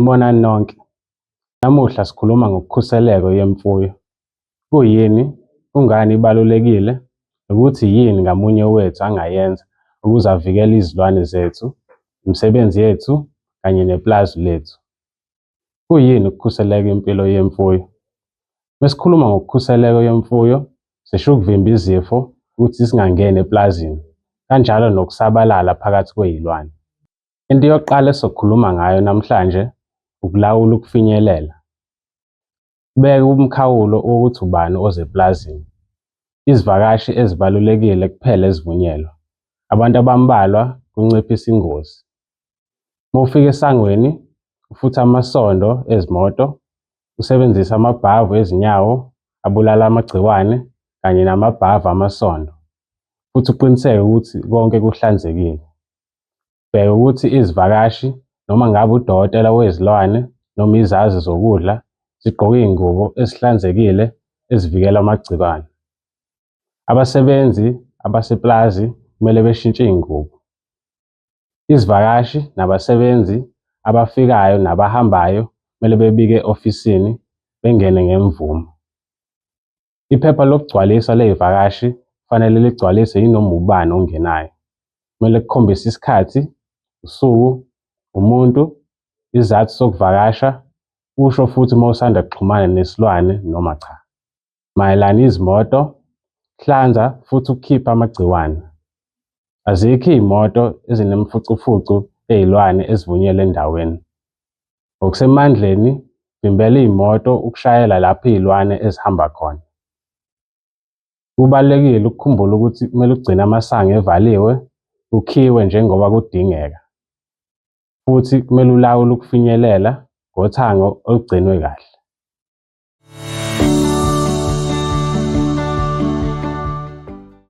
Sanibonani nonke. Namuhla sikhuluma ngokukhuseleko yemfuyo. Kuyini, kungani ibalulekile, nokuthi yini ngamunye wethu angayenza ukuze avikele izilwane zethu, imisebenzi yethu, kanye nepulazi lethu. Kuyini ukukhuseleka impilo yemfuyo? Mesikhuluma ngokukhuseleko yemfuyo, sisho ukuvimba izifo ukuthi zingangeni epulazini, kanjalo nokusabalala phakathi kwey'lwane. Into yokuqala esizokhuluma ngayo namhlanje ukulawula ukufinyelela. Beka umkhawulo wokuthi ubani oze epulazini. Izivakashi ezibalulekile kuphela ezivunyelwe. Abantu abambalwa kunciphisa ingozi. Uma ufika esangweni, ufuthe amasondo ezimoto, usebenzise amabhavu ezinyawo abulala amagciwane kanye namabhavu amasondo futhi uqiniseke ukuthi konke kuhlanzekile. Bheka ukuthi izivakashi noma ngabe udokotela wezilwane noma izazi zokudla zigqoke iy'ngubo ezihlanzekile ezivikela amagciwane. Abasebenzi abasepulazi kumele beshintshe iy'ngubo. Izivakashi nabasebenzi abafikayo nabahambayo kumele bebike e-ofisini bengene ngemvumo. Iphepha lokugcwalisa ley'vakashi kufanele ligcwaliswe yinoma ubani ongenayo. Kumele kukhombise isikhathi, usuku, umuntu, isizathu sokuvakasha, usho futhi uma usanda kuxhumana nesilwane noma cha. Mayelana izimoto, hlanza futhi ukhiphe amagciwane. Azikho iy'moto ezinemfucumfucu ey'lwane ezivunyelwe endaweni. Ngokusemandleni, vimbela iy'moto ukushayela lapho iy'lwane ezihamba khona. Kubalulekile ukukhumbula ukuthi kumele ugcine amasango evaliwe, kukhiwe njengoba kudingeka. Futhi kumele ulawule ukufinyelela ngothango olugcinwe kahle.